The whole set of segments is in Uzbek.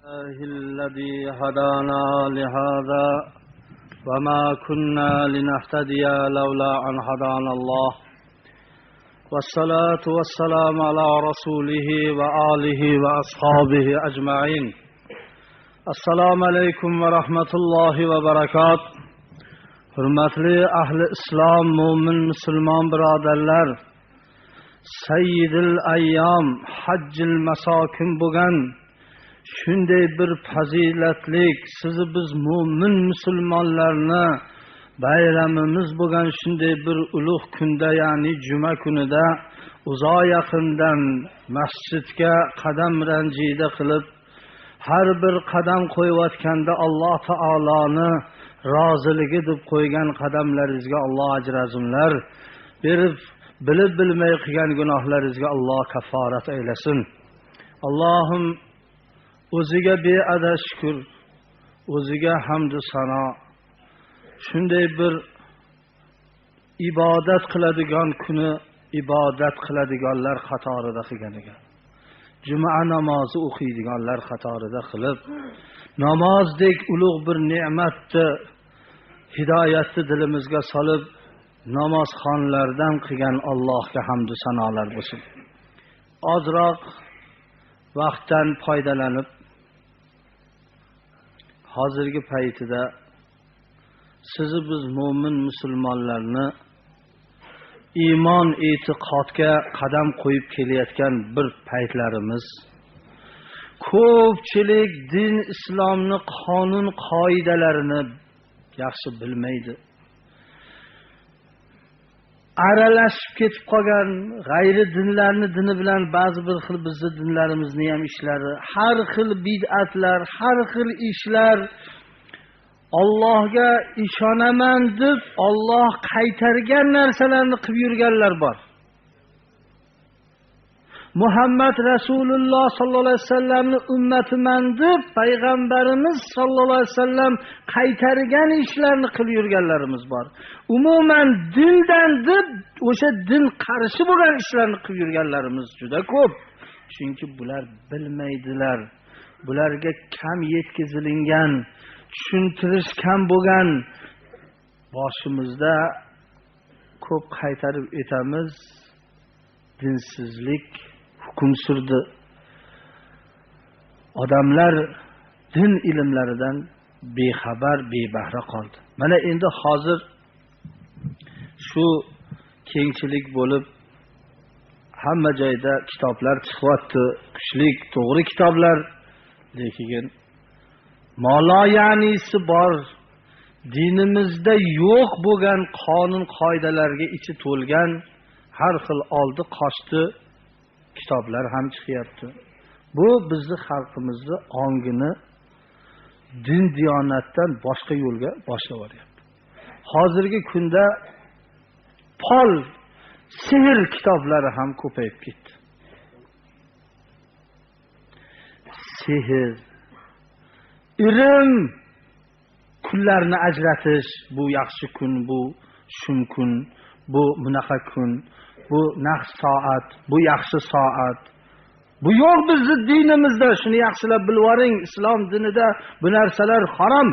الذي هدانا لهذا وما كنا لنهتدي لولا أن هدانا الله والصلاة والسلام على رسوله وآله وأصحابه أجمعين. السلام عليكم ورحمة الله وبركاته. Hurmatli ahli islom, mo'min musulmon birodarlar, sayyidil ayyom, hajjil masokin bo'lgan shunday bir fazilatlik, sizni biz mo'min musulmonlarni bayramimiz bo'lgan shunday bir ulug' kunda, ya'ni juma kunida uzoq yaqindan masjidga qadam ranjida qilib, har bir qadam qo'yayotganda Alloh taoloni roziligi deb qo'ygan qadamlaringizga Alloh ajr azimlar berib, bilib bilmay qilgan gunohlaringizga Alloh kafforat aylasin. Allohim o'ziga beadad shukr, o'ziga hamd sano, shunday bir ibodat qiladigan kuni ibodat qiladiganlar qatorida qilganiga, juma namozi o'qiydiganlar qatorida qilib, namozdek ulug' bir ne'matni, hidoyatni dilimizga solib, namozxonlardan qilgan Allohga hamd sanolar bo'lsin. Ozroq vaqtdan foydalanib, hozirgi paytida sizni biz mo'min musulmonlarni iymon e'tiqodga qadam qo'yib kelayotgan bir paytlarimiz, ko'pchilik din islomni qonun qoidalarini yaxshi bilmaydi. Aralashib ketib qolgan g'ayri dinlarni dini bilan ba'zi bir xil bizni dinlarimizni ham ishlari, har xil bid'atlar, har xil ishlar, Allohga ishonaman deb Alloh qaytargan narsalarni qilib yurganlar bor. Muhammad Rasululloh sallallohu alayhi vasallamni ummatiman deb payg'ambarimiz sallallohu alayhi vasallam qaytargan ishlarni qilib yurganlarimiz bor. Umuman dindan deb o'sha din qarshi bo'lgan ishlarni qilib yurganlarimiz juda ko'p. Chunki bular bilmaydilar. Bularga kam yetkazilingan, tushuntirish kam bo'lgan. Boshimizda ko'p qaytarib aytamiz, dinsizlik hukm surdi. Odamlar din ilmlaridan bexabar, bebahra qoldi. Mana endi hozir shu kengchilik bo'lib, hamma joyda kitoblar chiqyapti, kuchlik, to'g'ri kitoblar, lekin moloyanisi bor, dinimizda yo'q bo'lgan qonun qoidalarga ichi to'lgan har xil oldi qochdi kitoblar ham chiqyapti. Bu bizni xalqimizni ongini din diyonatdan boshqa yo'lga boshlab yuboryapti. Hozirgi kunda pol, sehr kitoblari ham ko'payib ketdi. Sehr, ilm, kunlarni ajratish, bu yaxshi kun, bu shum kun, bu bunaqa kun, bu naqs soat, bu yaxshi soat. Bu yo'q bizni dinimizda, shuni yaxshilab bilib oling, islom dinida bu narsalar harom.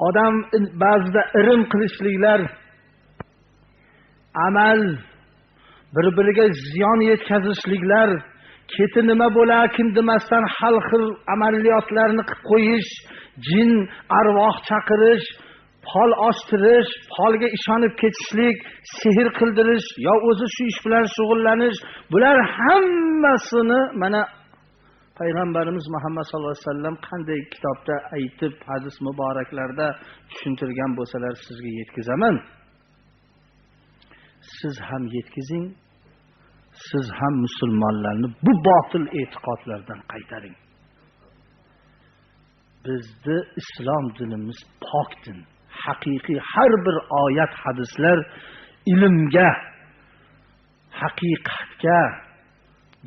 Odam ba'zida irim qilishliklar, amal, bir-biriga ziyon yetkazishliklar, keti nima bo'larkin demasdan har xil amaliyotlarni qilib qo'yish, jin arvoh chaqirish, pol ochtirish, polga ishonib ketishlik, sehr qildirish yo o'zi shu ish bilan shug'ullanish, bular hammasini mana payg'ambarimiz Muhammad sallallohu alayhi vasallam qanday kitobda aytib, hadis muboraklarda tushuntirgan bo'lsalar sizga yetkazaman. Siz ham yetkazing, siz ham musulmonlarni bu botil e'tiqodlardan qaytaring. Bizni islom dinimiz pok din. Haqiqiy har bir oyat, hadislar ilmga, haqiqatga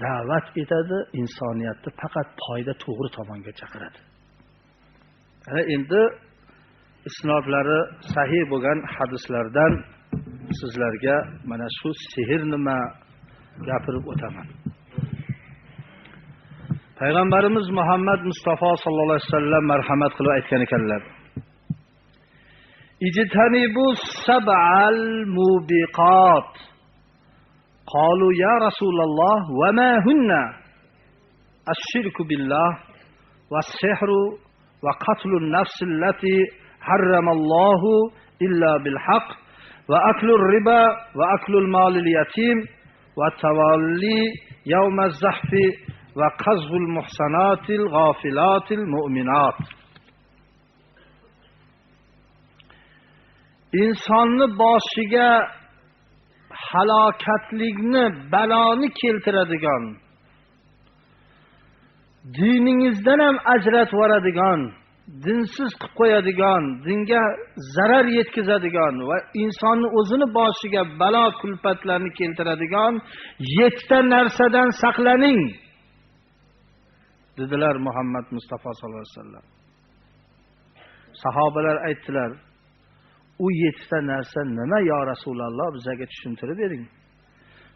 da'vat etadi, insoniyatni faqat foyda to'g'ri tomonga chaqiradi. Ana endi isnodlari sahih bo'lgan hadislardan sizlarga mana shu sehr nima gapirib o'taman. Payg'ambarimiz Muhammad Mustafa sallallohu alayhi vasallam marhamat qilib aytgan ekanlar: Ijtanibu sab'al mubiqat. Qalu ya Rasululloh va ma hunna? Ash-shirku billah was-sihru va qatlun nafsi allati harramallohu illa bil haqq va aklur riba va aklul malil yatim va tavalli yawm az-zahfi va qazful muhsanatil g'afilatil mu'minat. Insonni boshiga halokatlikni, baloni keltiradigan, diningizdan ham ajratib yuboradigan, dinsiz qilib qo'yadigan, dinga zarar yetkazadigan va insonni o'zini boshiga balo kulfatlarni keltiradigan 7 ta narsadan saqlaning dedilar Muhammad Mustafa sallallohu alayhi vasallam. Sahobalar aytdilar: u 7 ta narsa nima yo Rasululloh, bizga tushuntirib bering.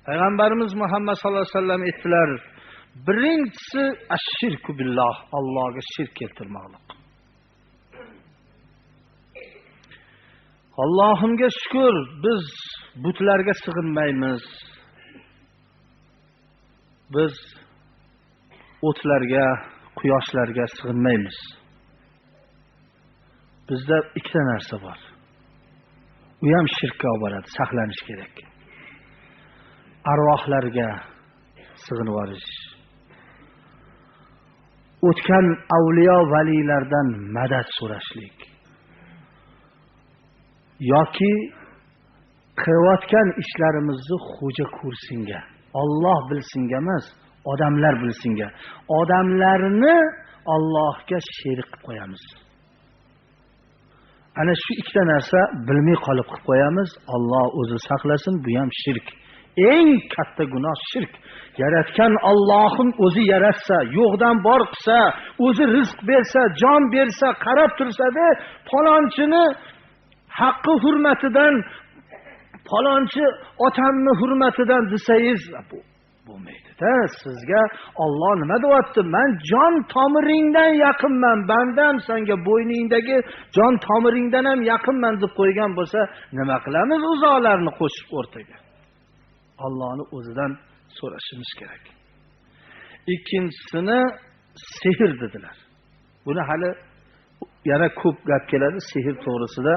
Payg'ambarimiz Muhammad sallallohu alayhi vasallam aytdilar: birinchisi ash-shirku billah, Allohga shirk keltirmoqlik. Allohimga shukr, biz butlarga sig'inmaymiz. Biz o'tlarga, quyoshlarga sig'inmaymiz. Bizda ikkita narsa bor. U ham shirkka olib boradi, saqlanish kerak. Arvohlarga sig'inib olish. O'tgan avliyo valilardan madad so'rashlik. Yoki qilayotgan ishlarimizni xo'ja ko'rsinga, Alloh bilsinga emas, odamlar bilsinga. Odamlarni Allohga sherik qilib qo'yamiz. Ana shu ikkita narsa bilmay qolib qilib qo'yamiz. Alloh o'zi saqlasin, bu ham shirk. Eng katta gunoh shirk. Yaratgan Allohim o'zi yaratsa, yo'qdan bor qilsa, o'zi rizq bersa, jon bersa, qarab tursa-da, falonchini haqqi hurmatidan, falonchi otamni hurmatidan desangiz, bo'lmaydi-da. Sizga Alloh nima deyapti? Men jon tomiringdan yaqinman, bandam senga bo'yningdagi jon tomiringdan ham yaqinman deb qo'ygan bo'lsa, nima qilamiz uzoqlarni qo'shib o'rtaga? Allohni o'zidan so'rashimiz kerak. Ikkinchisini sehr dedilar. Buni hali yana ko'p gap keladi sehr to'g'risida.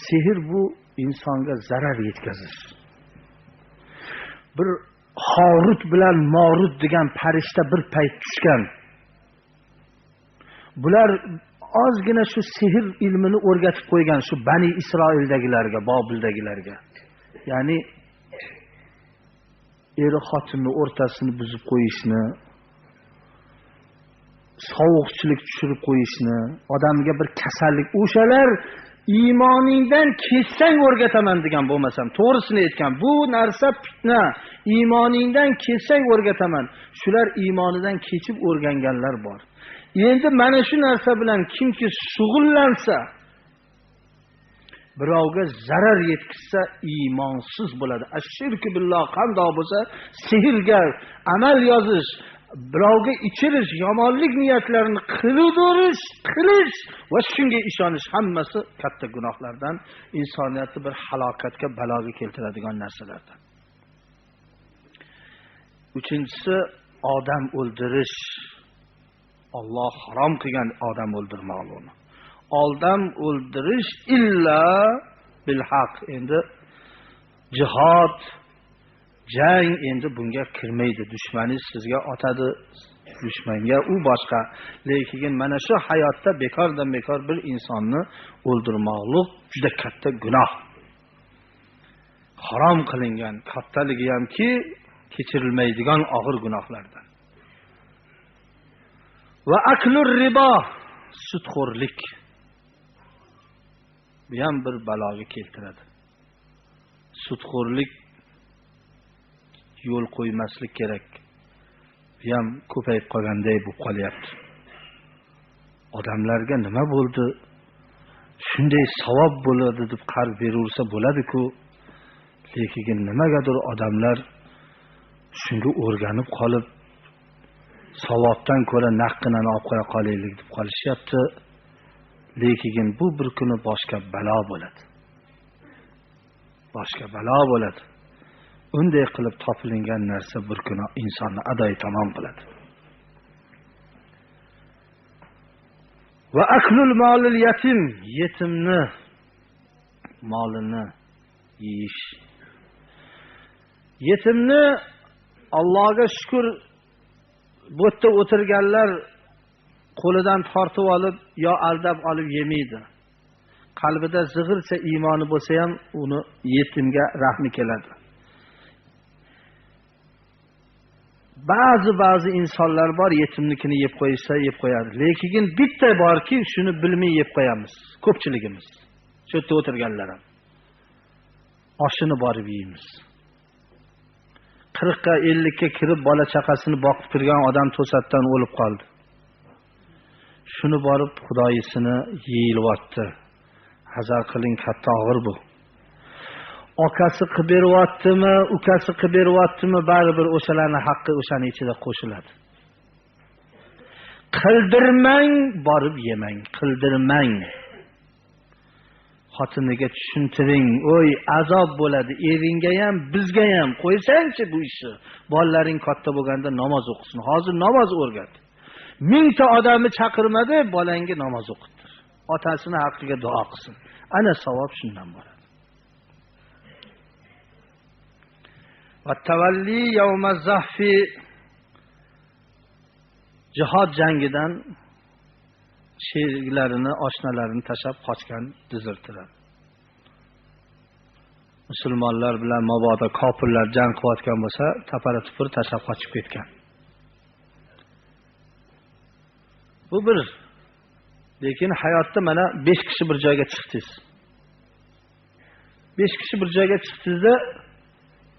Sehr bu insonga zarar yetkazish. Bir Horut bilan Morut degan farishta bir payt tushgan. Bular ozgina shu sehr ilmini o'rgatib qo'ygan shu Bani Isroildagilarga, Bobildagilarga. Ya'ni eri xotinni o'rtasini buzib qo'yishni, sovuqchilik tushirib qo'yishni, odamga bir kasallik, o'shalar iymoningdan kessang o'rgataman degan bo'lmasam, to'g'risini aytgan. Bu narsa fitna. Iymoningdan kessang o'rgataman. Shular iymonidan kechib o'rganganlar bor. Endi mana shu narsa bilan kimki shug'ullansa, birovga zarar yetkazsa iymonsiz bo'ladi. Ash-shirku billah qandoq bo'lsa, sehrga amal yozish, birovga ichirish, yomonlik niyatlarini qiluvdirish, qilish va shunga ishonish hammasi katta gunohlardan, insoniyatni bir halokatga, baloga keltiradigan narsalardan. Uchinchisi odam o'ldirish. Alloh harom qilgan odam o'ldirmoqni. Odam o'ldirish illa bil haq. Endi jihad, jang endi bunga kirmaydi. Dushmaningiz sizga otadi, dushmanga u boshqa. Lekin mana shu hayotda bekordan bekor bir insonni o'ldirmoqlik juda katta gunoh. Harom qilingan, kattaligi hamki kechirilmaydigan og'ir gunohlardan. Va aklur ribo, sudxo'rlik. Bu ham bir baloga keltiradi. Sudxo'rlik yo'l qo'ymaslik kerak. Bu ham ko'payib qolganday bo'lib qolyapti. Odamlarga nima bo'ldi? Shunday savob bo'ladi deb qarz beraversa bo'ladi-ku. Lekin nimagadir odamlar shunga o'rganib qolib, Savobdan ko'ra naqinani olib qo'ya qolaylik deb qolishyapti. Lekin bu bir kuni boshqa balo bo'ladi. Boshqa balo bo'ladi. Unday qilib topilingan narsa bir kuni insonni adoyi tamom qiladi. Va aklul molil yatim, yetimni molini yeyish. Yetimni Allohga shukr bu yerda o'tirganlar qo'lidan tortib olib yo aldab olib yemaydi. Qalbida zig'ircha iymoni bo'lsa ham uni yetimga rahmi keladi. Ba'zi insonlar bor, yetimnikini yeb qo'ysa yeb qo'yadi. Lekin bitta borki, shuni bilmay yeb qo'yamiz, ko'pchiligimiz. Shu yerda o'tirganlar ham. Oshini borib yeymiz. 40ga 50ga kirib bola chaqasini boqib turgan odam to'satdan o'lib qoldi. Shuni borib xudoyisini yeyilyapti. Hazar qiling, katta og'ir bu. Akasi qilib beryaptimi, ukasi qilib beryaptimi, baribir o'shalarning haqqi o'shani ichida qo'shiladi. Qildirmang, borib yemang, qildirmang. Xotiniga tushuntiring, oy azob bo'ladi, eringga ham, bizga ham, qo'ysangchi bu ishni. Bolalaring katta bo'lganda namoz o'qisin. Hozir namoz o'rgat. 1000 ta odamni chaqirmadi, bolangga namoz o'qittir. Otasini haqqiga duo qilsin. Ana savob shundan bo'ladi. Va tavalli yawma zahfi, jihod jangidan sheriklarini, oshnalarini tashlab qochgan dezertirlar. Musulmonlar bilan mabodo kofirlar jang qilayotgan bo'lsa, tapara tupur tashlab qochib ketgan. Bu bir. Lekin hayotda mana 5 kishi bir joyga chiqdingiz. 5 kishi bir joyga chiqdingizda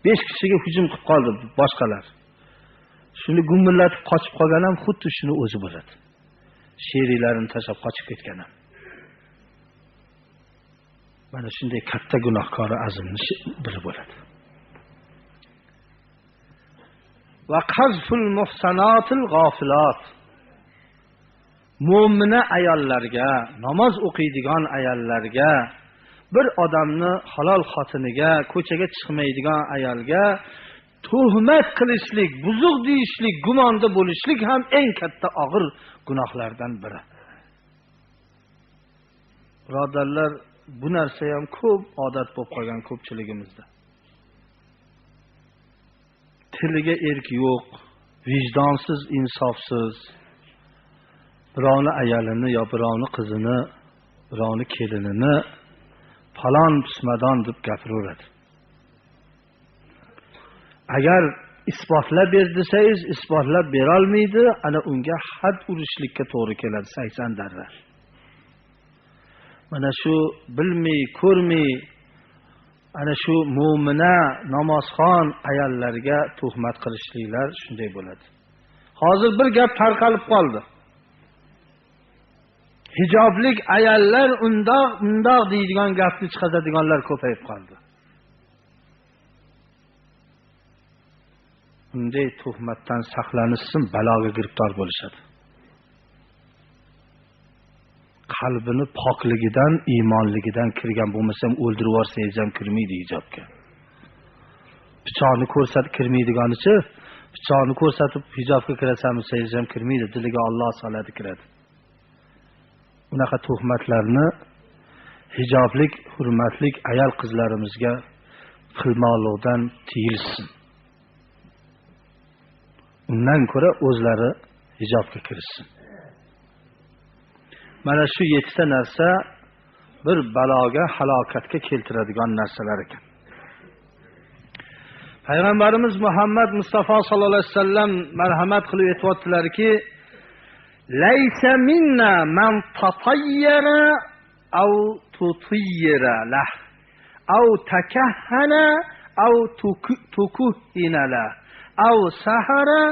5 kishiga hujum qilib qoldi boshqalar. Shuni gumillatib qochib qolgan ham xuddi shuni o'zi bo'ladi. Sheriklarini tashlab qochib ketgan ham. Mana shunday katta gunohkori azimni biri bo'ladi. Va qazful muhsanatil g'ofilat. Mo'mina ayollarga, namoz o'qiydigan ayollarga, bir odamni halol xotiniga, ko'chaga chiqmaydigan ayolga tuhmat qilishlik, buzuq deyishlik, gumonda bo'lishlik ham eng katta og'ir gunohlardan biri. Birodarlar, bu narsa ham ko'p odat bo'lib qolgan ko'pchiligimizda. Tiliga erk yo'q, vijdonsiz, insofsiz, birovni ayolini yo birovni qizini, birovni kelinini falon pismadon deb gapiraveradi. Agar isbotlab ber desangiz, isbotlab bera olmaydi, ana unga had urishlikka to'g'ri keladi, 80 darra. Mana shu bilmay, ko'rmay, ana shu mo'mina, namozxon ayollarga tuhmat qilishliklar shunday bo'ladi. Hozir bir gap tarqalib qoldi. Hijoblik ayollar undoq, undoq deydigan gapni chiqaradiganlar ko'payib qoldi. Unday tuhmatdan saqlanishsin, baloga giriftor bo'lishadi. Qalbini pokligidan, iymonligidan kirgan bo'lmasam o'ldirib yuborsangiz ham kirmaydi hijobga. Pichoqni ko'rsatib kirmaydiganicha, pichoqni ko'rsatib hijobga kirasanmi desangiz ham kirmaydi, diliga Alloh soladi kiradi. Unaqa tuhmatlarni hijoblik, hurmatlik ayol qizlarimizga qilmoqlikdan tiyilsin. Undan ko'ra o'zlari hijobga kirishsin. Mana shu 7 ta narsa bir baloga, halokatga keltiradigan narsalar ekan. Payg'ambarimiz Muhammad Mustafa sallallohu alayhi vasallam marhamat qilib aytibdilarki, laysa minna man tatayyara aw tutayyara lah aw takahhana aw tukuhina lah aw sahara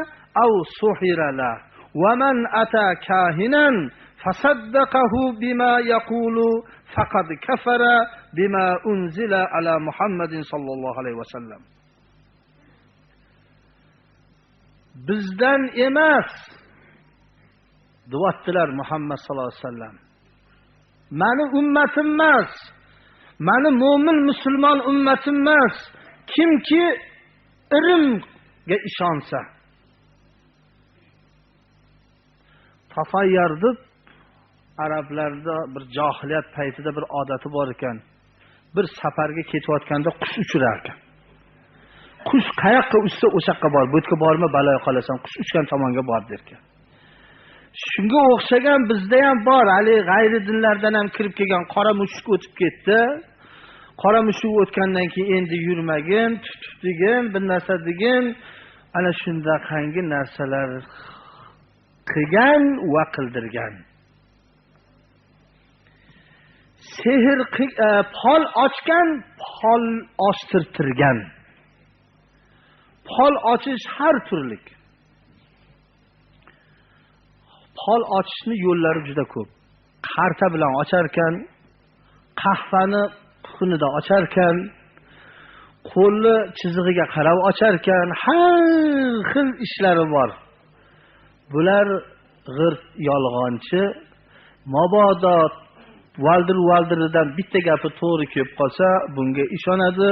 aw suhira lah va man ata kahinan fasaddaqahu bima yaqulu faqad kafara bima unzila ala Muhammadin sallallohu alayhi vasallam. bizdan emas deyaptilar Muhammad sallallohu alayhi vasallam. Mani ummatim emas, mani mo'min musulmon ummatim emas, kimki irimga ishonsa. Tafayyar deb arablarda bir johiliyat paytida bir odati bor ekan. Bir safarga ketayotganda qush uchirar ekan. Qush qayoqqa uchsa o'sha yoqqa bor, bu yerga borma balo qolasan, qush uchgan tomonga bor derkan. Shunga o'xshagan bizda ham bor, hali g'ayri dinlardan ham kirib kelgan qora mushuk o'tib ketdi. Qora mushuk o'tgandan keyin endi yurmagin, tut degin, bir narsa degin, ana shundaqangi narsalar qilgan va qildirgan. Sehr fol ochgan, fol ochtirtirgan. Fol ochish har turlik. Fol ochishni yo'llari juda ko'p. Qarta bilan ocharkan, qahvani qunida ocharkan, qo'lni chizig'iga qarab ocharkan, har xil ishlari bor. Bular g'irt yolg'onchi. Mabodo valdir-valdiridan bitta gapi to'g'ri kelib qolsa, bunga ishonadi.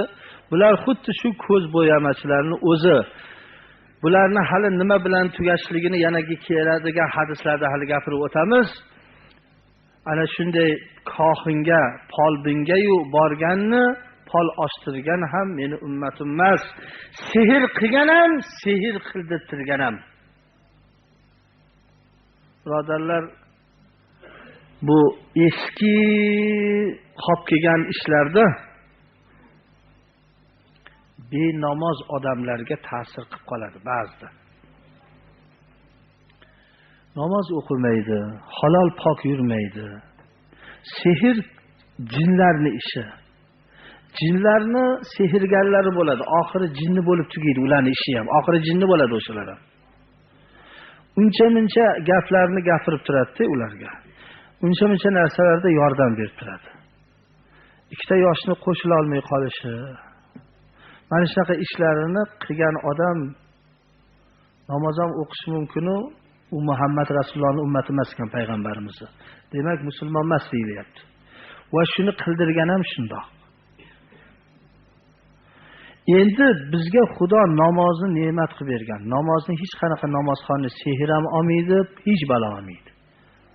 Bular xuddi shu ko'z bo'yamachilarning o'zi. Bularni hali nima bilan tugashligini yanagi keladigan hadislarda hali gapirib o'tamiz. Ana shunday kohinga, folbinga-yu borganni, fol ochtirgan ham meni ummatim emas. Sehr qilgan ham, sehr qildirtirgan ham. Birodarlar, bu eski qolib kelgan ishlarda benamoz odamlarga ta'sir qilib qoladi ba'zida. Namoz o'qimaydi, halol pok yurmaydi. Sehr jinlarning ishi. Jinlarni sehrgarlari bo'ladi. Oxiri jinni bo'lib tugaydi ularning ishi ham. Oxiri jinni bo'ladi o'shalar ham. Uncha-muncha gaplarni gapirib turadi ularga. Uncha-muncha narsalarda yordam berib turadi. Ikkita yoshni qo'shila olmay qolishi, mana shunaqa ishlarini qilgan odam namoz ham o'qishi mumkin-u, u Muhammad Rasulullohning ummati emas ekan payg'ambarimizni. Demak, musulmon emas deyilyapti. Va shuni qildirgan ham shundoq. Endi bizga Xudo namozni ne'mat qilib bergan. Namozni hech qanaqa namozxonni sehr ham olmaydi, hech balo olmaydi.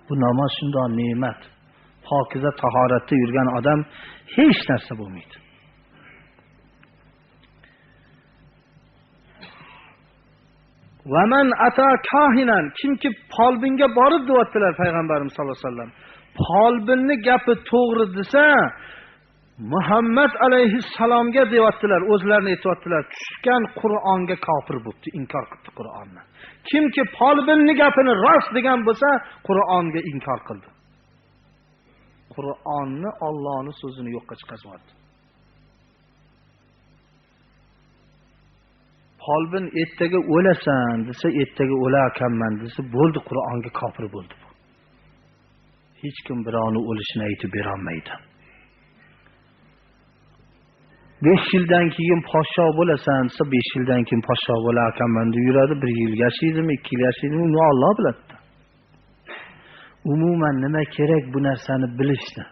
Bu namoz shundoq ne'mat. Pokiza tahoratda yurgan odam hech narsa bo'lmaydi. Va man ata kahinan, kimki folbinga borib deyaptilar payg'ambarimiz sollallohu alayhi vasallam. Folbinning gapi to'g'ri desa, Muhammad alayhissalomga deyaptilar, o'zlarini aytayaptilar, tushgan Qur'onga kofir bo'pti, inkor qildi Qur'onni. Kimki folbinning gapini rost degan bo'lsa, Qur'onga inkor qildi. Qur'onni, Allohning so'zini yo'qqa chiqarib yubordi. Folbin ertaga o'lasan desa, ertaga o'larkanman desa, bo'ldi, Qur'onga kofir bo'ldi bu. Hech kim birovni o'lishini aytib bera olmaydi. 5 yildan keyin podsho bo'lasan desa, 5 yildan keyin podsho bo'larkanman deb yuradi, 1 yil yashaydimi, 2 yil yashaydimi, uni Alloh biladi. Umuman nima kerak bu narsani bilishni.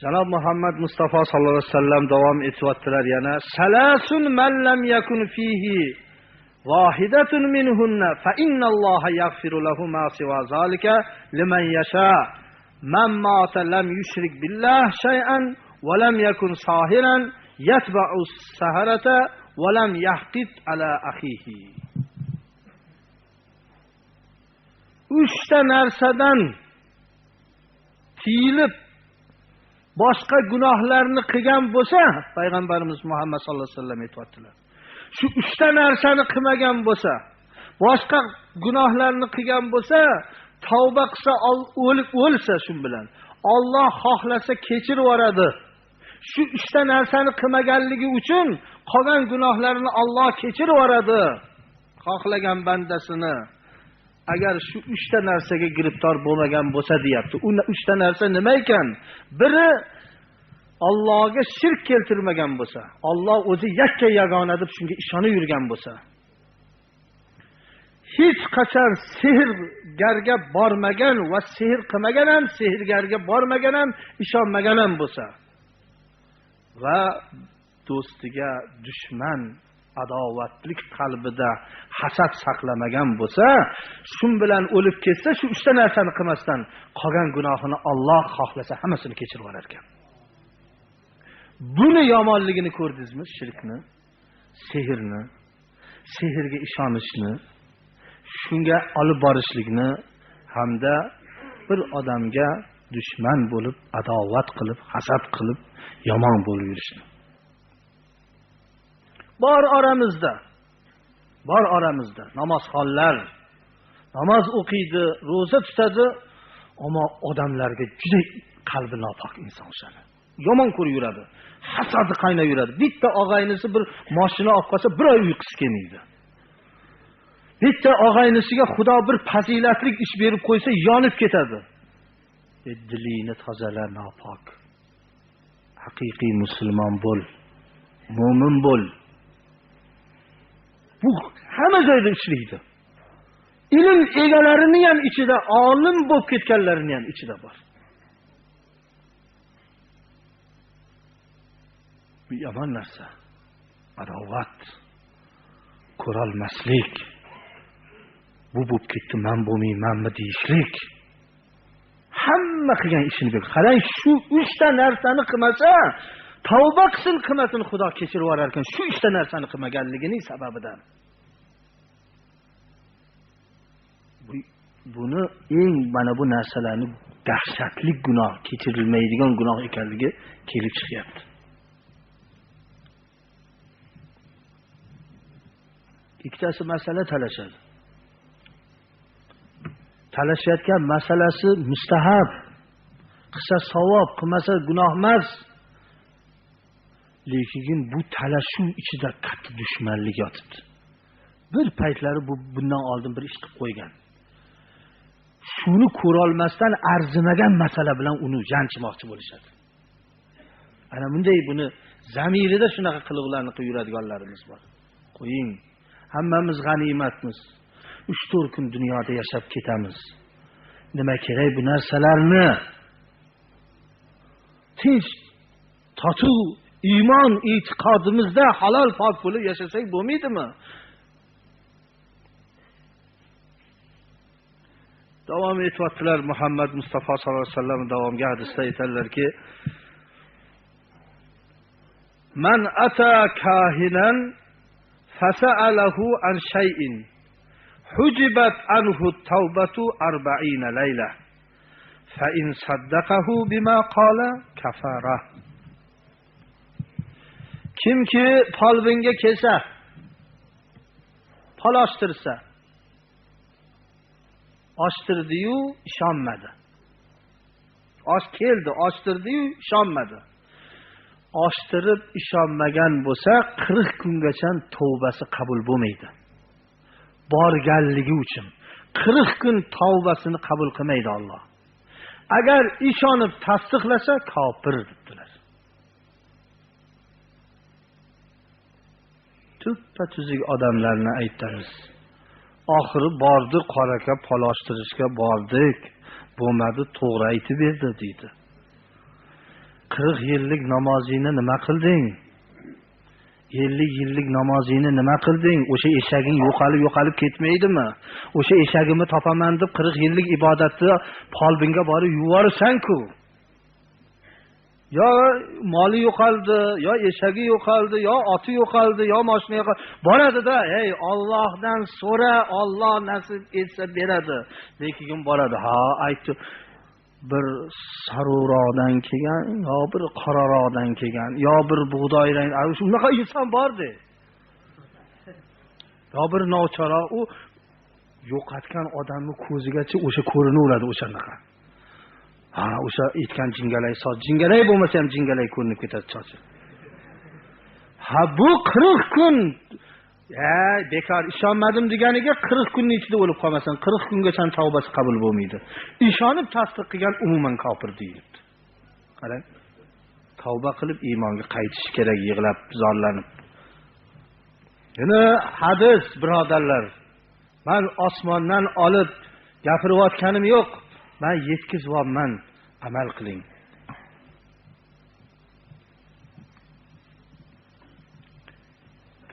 Janob Muhammad Mustafa sallallohu alayhi vasallam davom etyaptilar yana: "Salasun man lam yakun fihi vahidatun minhunna fa innalloha yaghfiru lahu ma siwa zalika liman yasha. Man mata lam yushrik billah shay'an va lam yakun sahiran yatba'u as-saharata va lam yahqid ala akhihi." Uchta narsadan tiyilib boshqa gunohlarni qilgan bo'lsa, payg'ambarimiz Muhammad sallallohu alayhi vasallam aytibdilar. Shu uchta narsani qilmagan bo'lsa, boshqa gunohlarni qilgan bo'lsa, tavba qilsa, o'lib o'lsa shu bilan Alloh xohlasa kechirib yuboradi. Shu uchta narsani qilmaganligi uchun qolgan gunohlarini Alloh kechirib yuboradi xohlagan bandasini. Agar shu uchta narsaga giriftor bo'lmagan bo'lsa deyapti. U uchta narsa nima ekan? Biri Allohga shirk keltirmagan bo'lsa, Alloh o'zi yakka yagona deb shunga ishonib yurgan bo'lsa, hech qachon sehrgarga bormagan va sehr qilmagan ham, sehrgarga bormagan ham, ishonmagan ham bo'lsa va do'stiga dushman adovatlik qalbida hasad saqlamagan bo'lsa, shun bilan o'lib ketsa, shu uchta narsani qilmasdan qolgan gunohini Alloh xohlasa hammasini kechirib yuborar ekan. Buni yomonligini ko'rdingizmi? Shirkni, sehrni, sehrga ishonishni, shunga olib borishlikni hamda bir odamga dushman bo'lib, adovat qilib, hasad qilib, yomon bo'lib yurishni. Bor oramizda, bor oramizda namozxonlar namoz o'qiydi, ro'za tutadi, ammo odamlarga juda qalbi nopok inson o'shani. Yomon ko'rib yuradi, hasadi qaynab yuradi. Bitta og'aynisi bir mashina olib qolsa, bir oy uyqusi kelmaydi. Bitta og'aynisiga Xudo bir fazilatli ish berib qo'ysa, yonib ketadi. Dilingni tozala, nopok. Haqiqiy musulmon bo'l, mo'min bo'l. Bu hamma joyda ishlaydi. Ilm egalarining ham ichida, olim bo'lib ketganlarining ham ichida bor. Bu yomon narsa. Adovat, ko'rolmaslik, bu bo'lib ketdi, men bo'lmaymanmi deyishlik. Hamma qilgan ishini bil. Qarang, shu uchta narsani qilmasa, tavba qilsin, qilmasin, Xudo kechirib yuborar ekan. Shu uchta narsani qilmaganligining sababidan. Buni eng mana bu narsalarni dahshatli gunoh, kechirilmaydigan gunoh ekanligi kelib chiqyapti. Ikkitasi masala talashadi. Talashayotgan masalasi mustahab, qilsa savob, qilmasa gunoh emas. Lekin bu talashuv ichida katta dushmanlik yotibdi. Bir paytlari bu bundan oldin bir ish qilib qo'ygan. Shuni ko'ra olmasdan arzimagan masala bilan uni janchimoqchi bo'lishadi. Ana bunday buni zamirida shunaqa qiliqlarni qilib yuradiganlarimiz bor. Qo'ying, hammamiz g'animatmiz. 3-4 kun dunyoda yashab ketamiz. Nima kerak bu narsalarni? Tinch, totuv, iymon, e'tiqodimizda halol pok bo'lib yashasak bo'lmaydimi? Davom etyaptilar. Muhammad Mustafa sallallohu alayhi vasallam davomga hadisda aytadilarki: Man ata kahinan fasa'alahu an shay'in hujibat anhu tawbatu 40 layla fa in saddaqahu bima qala kafara. Kimki folbinga kelsa, fol ochtirsa, ochtirdi-yu ishonmadi. Och keldi, ochtirdi-yu ishonmadi. Ochtirib ishonmagan bo'lsa, 40 kungacha tavbasi qabul bo'lmaydi. Borganligi uchun 40 kun tavbasini qabul qilmaydi Alloh. Agar ishonib tasdiqlasa kofir debdilar. Tuppa tuzuk odamlarni aytamiz. Oxiri bordi, qoraka pol ochtirishga bordik, bo'lmadi, to'g'ri aytib berdi deydi. 40 yillik namozingni nima qilding? 50 yillik namozingni nima qilding? O'sha eshaging yo'qolib ketmaydimi? O'sha eshagimni topaman deb 40 yillik ibodatni folbinga borib yuborsan-ku. Yo moli yo'qoldi, yo eshagi yo'qoldi, yo oti yo'qoldi, yo mashina yo'qoldi. Boradi-da, ey Allohdan so'ra, Alloh nasib etsa beradi. Lekin boradi. Ha, aytdi. Bir saruroqdan kelgan, yo bir qoraroqdan kelgan, yo bir bug'doy rang, shunaqa inson bordi. Yo bir novcharoq, u yo'qotgan odamning ko'zigacha o'sha ko'rinaveradi o'shanaqa. Ha, o'sha aytgan jingalak soch, jingalak bo'lmasa ham jingalak ko'rinib ketadi sochi. Ha, bu 40 kun bekor ishonmadim deganiga 40 kunning ichida o'lib qolmasin, 40 kungacha tavbasi qabul bo'lmaydi. Ishonib tasdiq qilgan umuman kofir deyilibdi. Qarang. Tavba qilib iymonga qaytish kerak, yig'lab, zorlanib. Yana hadis, birodarlar. Men osmondan olib gapirayotganim yo'q. Men yetkazyapman, amal qiling.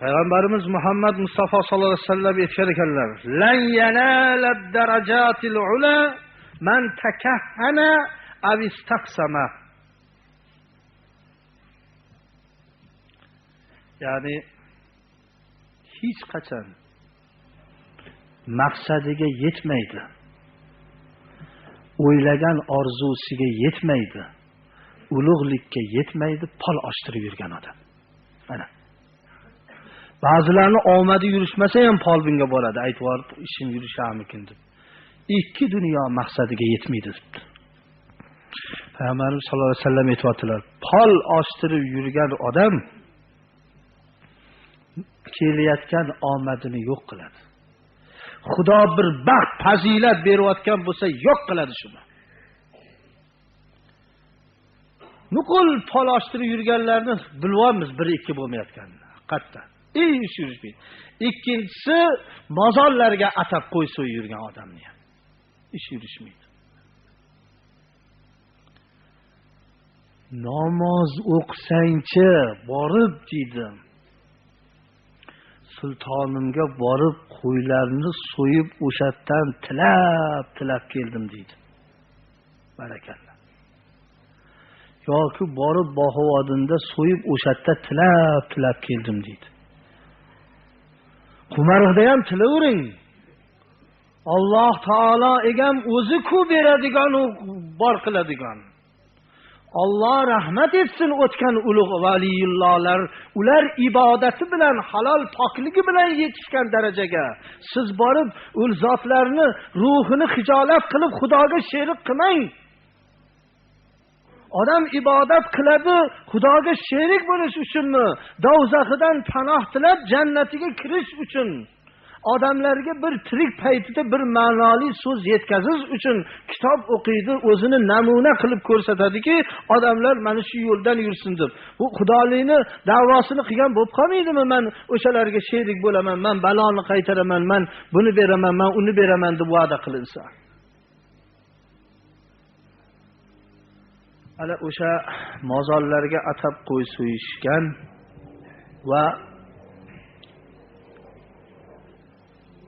Payg'ambarimiz Muhammad Mustafa sallallohu alayhi vasallam aytgan ekanlar: "Lan yanala darajatil ula man takahhana aw istaqsama." Ya'ni hech qachon maqsadiga yetmaydi. O'ylagan orzusiga yetmaydi. Ulug'likka yetmaydi, pol ochtirib yurgan odam. Mana. Ba'zilarning omadi yurishmasa ham folbinga boradi, aytib borib ishim yurisharmikin deb. Ikki dunyo maqsadiga yetmaydi debdi. Payg'ambarimiz sollallohu alayhi vasallam aytibdilar, pol ochtirib yurgan odam kelayotgan omadini yo'q qiladi. Xudo bir baxt, fazilat berayotgan bo'lsa, yo'q qiladi shuni. Nuqul pol ochtirib yurganlarni bilyapmiz, bir ikki bo'lmayotganini. Haqiqatda. Ish yurishmaydi. Ikkinchisi mozorlarga atab qo'y so'yib yurgan odamni ham ish yurishmaydi. Namoz o'qisangchi, borib deydi. Sultonimga borib qo'ylarni so'yib o'shatdan tilab tilab keldim deydi. Barakalla. Yoki borib Bohuvodinda so'yib o'shatda tilab tilab keldim deydi. Qumariqda ham tilavering. Alloh taolo egam o'zi-ku beradigan, u bor qiladigan. Alloh rahmat etsin o'tgan ulug' valiyullohlar, ular ibodati bilan, halol pokligi bilan yetishgan darajaga. Siz borib ul zotlarni ruhini hijolat qilib Xudoga sherik qilmang. Odam ibodat qiladi, Xudoga sherik bo'lish uchunmi? Dovzaxidan panoh tilab jannatiga kirish uchun. Odamlarga bir tirik paytida bir ma'noli so'z yetkazish uchun kitob o'qiydi, o'zini namuna qilib ko'rsatadiki, odamlar mana shu yo'ldan yursin deb. Bu xudolikni da'vosini qilgan bo'lib qolmaydimi? Men o'shalarga sherik bo'laman, men baloni qaytaraman, men buni beraman, men uni beraman deb va'da qilinsa. Ana o'sha mozorlarga atab qo'y so'yishgan va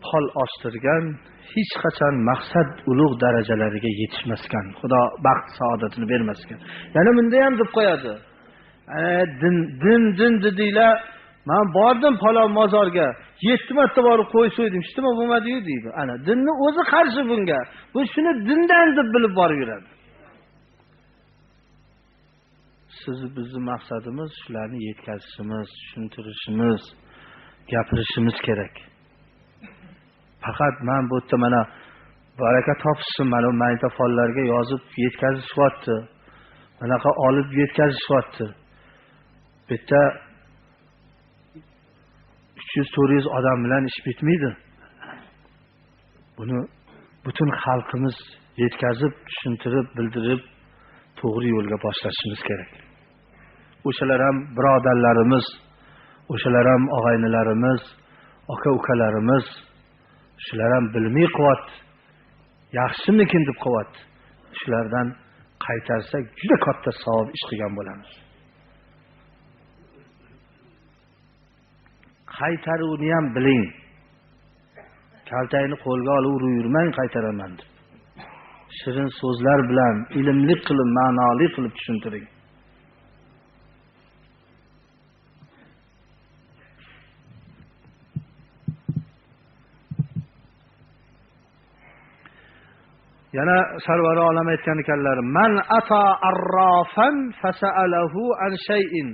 pol ochtirgan hech qachon maqsad ulug' darajalariga yetishmasgan, Xudo baxt saodatini bermasgan. Yana bunda ham deb qo'yadi. Din din din dedinglar, men bordim falon mozorga, 7 marta borib qo'y so'ydim, hech nima bo'lmadi-yu deydi. Ana dinni o'zi qarshi bunga. Bu shuni dindan deb bilib borib yuradi. Siz bizni maqsadimiz shularni yetkazishimiz, tushuntirishimiz, gapirishimiz kerak. Faqat men bu yerda mana baraka topishsin, mana magnitofonlarga yozib yetkazishyapti. Bunaqa olib yetkazishyapti. Bu yerda 300-400 odam bilan ish bitmaydi. Buni butun xalqimiz yetkazib, tushuntirib, bildirib to'g'ri yo'lga boshlashimiz kerak. O'shalar ham birodarlarimiz, o'shalar ham og'aynilarimiz, aka-ukalarimiz, shular ham bilmay quvvat, yaxshimikin deb quvvat. Shulardan qaytarsak juda katta savob ish qilgan bo'lamiz. Qaytaruvni ham biling. Kaltayni qo'lga olib urib yurmang, qaytaraman deb. Shirin so'zlar bilan, ilmli qilib, ma'noli qilib tushuntiring. Yana Sarvari olam aytgan ekanlar: "Man ata arrafan fasa'alahu an shay'in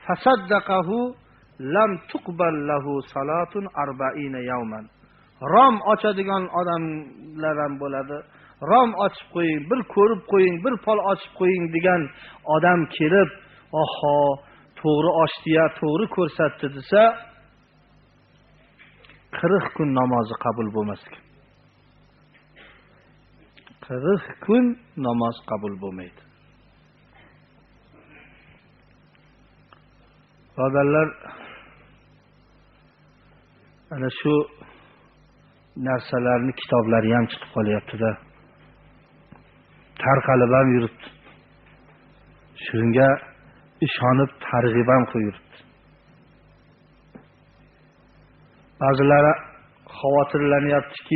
fasaddaqahu lam tuqbal lahu salatun 40 yawman." Rom ochadigan odamlar ham bo'ladi. Rom ochib qo'ying, bir ko'rib qo'ying, bir pol ochib qo'ying degan odam kelib, "Oho, to'g'ri ochdi-ya, to'g'ri ko'rsatdi" desa, 40 kun namozi qabul bo'lmas ekan. 40 kun namoz qabul bo'lmaydi. Birodarlar, ana shu narsalarni kitoblari ham chiqib qolyapti-da. Tarqalib ham yuribdi. Shunga ishonib targ'ib ham qo'yib yuribdi. Ba'zilari xavotirlanyaptiki,